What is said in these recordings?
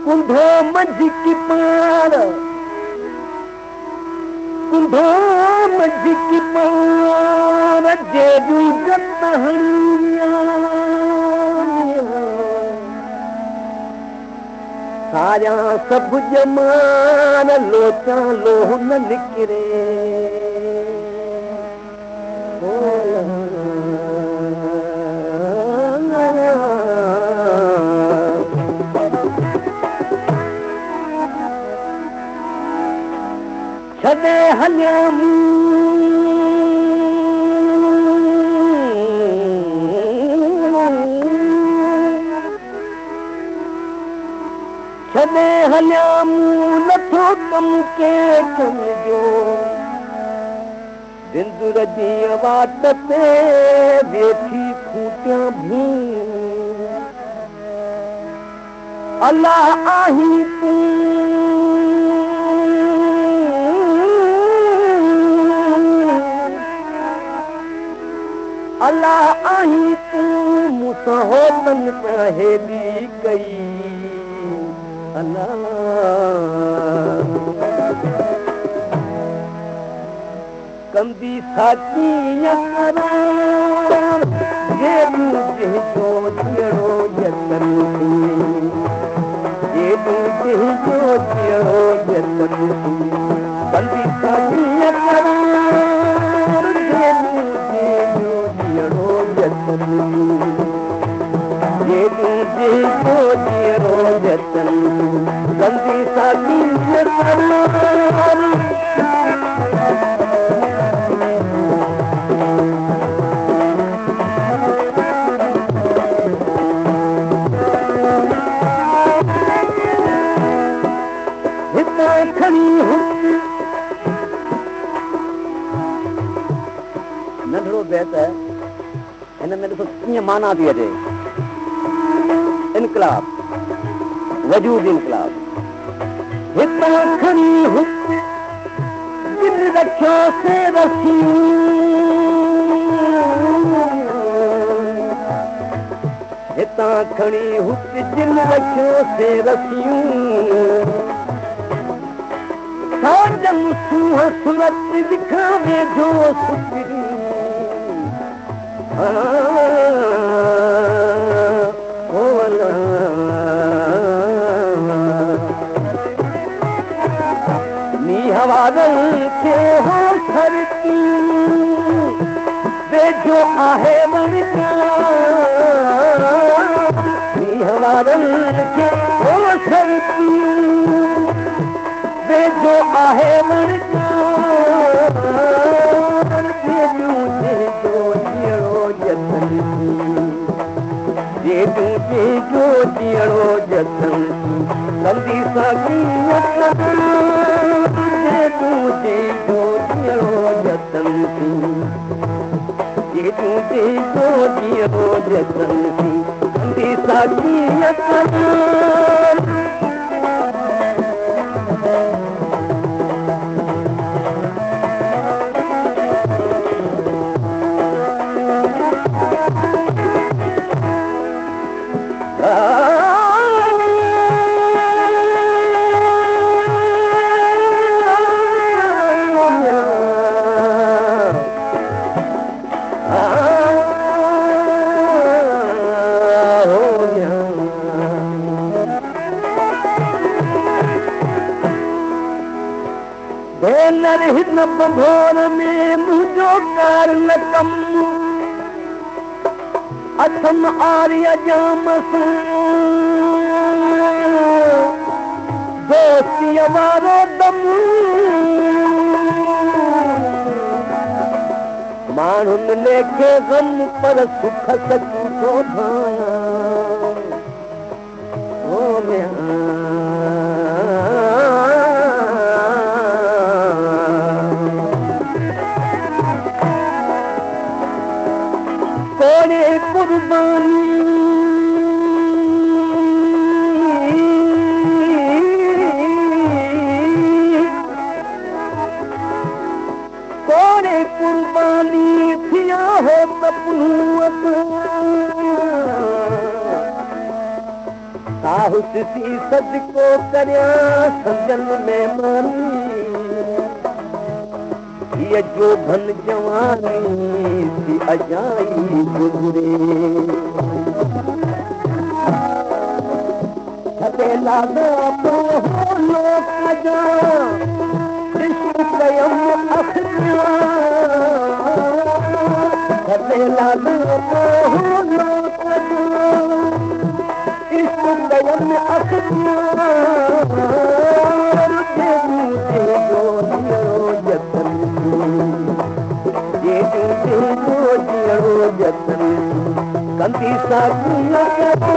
कुंधो मंझ की पार, कुंधो मंझ की पार, जेॾियूं जत हणी सारिया सभु ॼमान, लोचा लोह न निकिरे। छॾे हलिया छॾे हलिया मूं नथो कम के कम जो, जिंदुर जी वाट ते वेठी खूटियां भू। अलाह आहीं तूं, अलाह आहीं तूं, मूंसां होतन हेॾी कई। अलाह कंदी साची करार, जेॾियूं जंहिंजो जियड़ो जतन थी, जेॾियूं जंहिंजो जियड़ो जतन थी। कंदी साची करार, जेॾियूं जंहिंजो जियड़ो जतन थी, जेॾियूं जंहिंजो जियड़ो जतन थी। कंदी साची करार। हितां खणी नंढड़ो बैत हिन में ॾिसो कीअं माना थी अचे। इनकलाब, वजूद इनकलाब। हितां खणी जिन रखियो से रसियूं, हितां खणी हुक जिन रखियो से रसियूं। साजन सूह सूरत दिखां वेझो सुखड़ी, मींहं वारनि खे हो सरती, वेझो आहे मींहं वारनि खे हो सरती, वेझो आहे जेॾियूं जंहिंजो जियड़ो जतन थी, जेॾियूं जंहिंजो जियड़ो जतन थी। कंदी साकी जेॾियूं जंहिंजो जियड़ो जतन थी, जेॾियूं जंहिंजो जियड़ो जतन थी। कंदी साकी। ڀينر हिन ڀنڀور में मुंहिंजो कार न कमु, अथम आर्य जाम सां दोस्तीअ वारो दम। माण्हुनि लेखे ग़म, पर सुख सचो थो भायां। ओ साहू ॾिसी सदको करियां संजन में मानी, हीअ जोभन जवानी थी अजाई गुज़रे। छॾे लाॻापो हो लोक जा, इश्क कयमि अख़्तियार। छॾे लाॻापो हो लोक जा, इश्क कयमि अख़्तियार। जतन कंदी साकिया जतन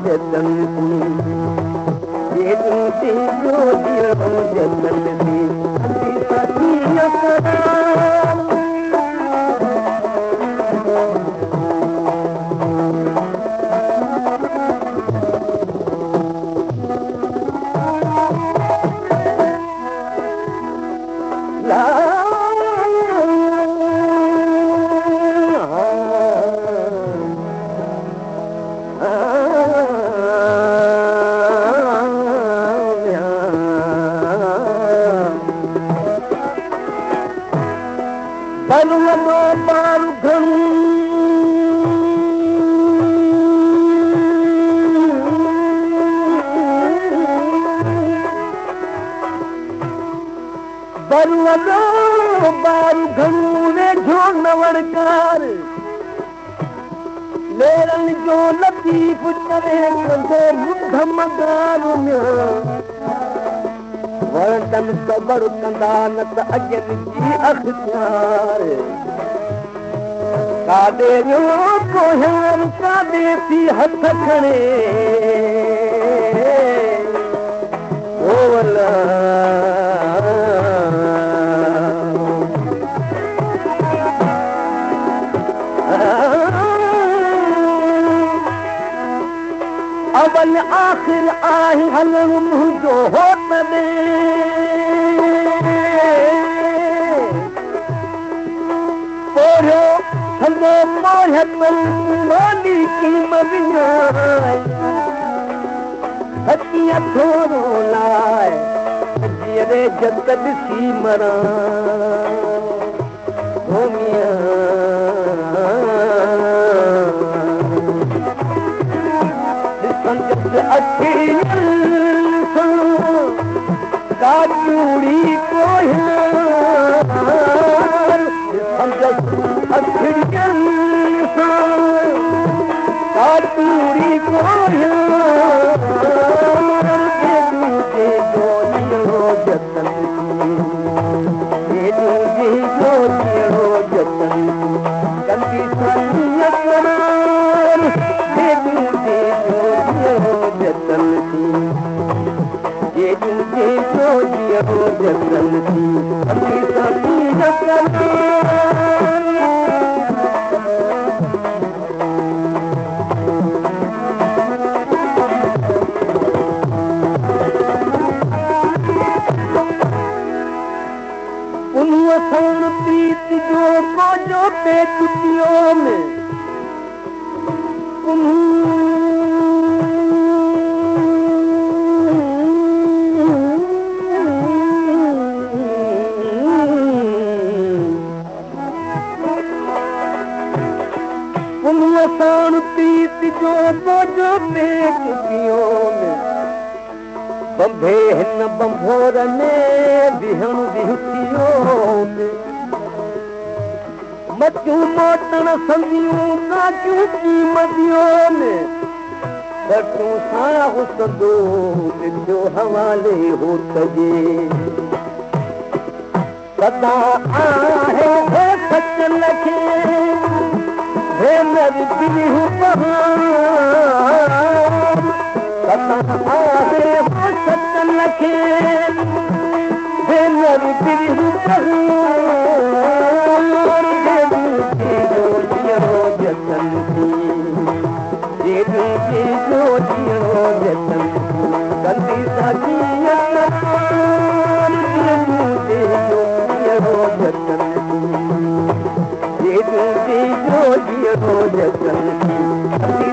जतन कंदी साकिया। लेरनि जो लतीफ़ चवे कंदो मुंध वणंदनि सबर कंदा न त अॼनि जी अख़्तियार। काॾे वियो कोहियार काॾे थी हथ खणे ओवला। अवल आख़िर आहे हलणु मुंहिंजो होत में, पोरियो संदो पोरियत माली कीम विञाए, सचीअ थोरो लाइ जीअं जत ॾिसी मरां। चूड़ी कोहियार, अखियुनि सां का चूड़ी कोहियार। जतन जतन कंदी जतन प्रीत जो कोजो पे चुकियो में प्रीत जो कोजो पे चुकियो में बंभे हिन बंभोर में विहण विहुथियो मचूं मोटण संदियूं काचूं कीमतियों में सटूं साह संदो ॾिठो हवाले होत जे। सदा आहे हे सचल खे भेनर बिहू बहार, सदा आहे हो सचल खे भेनर बिहू बहार। जतन कंदी साकिया जतन। جو جيئرو جڳن ٿي.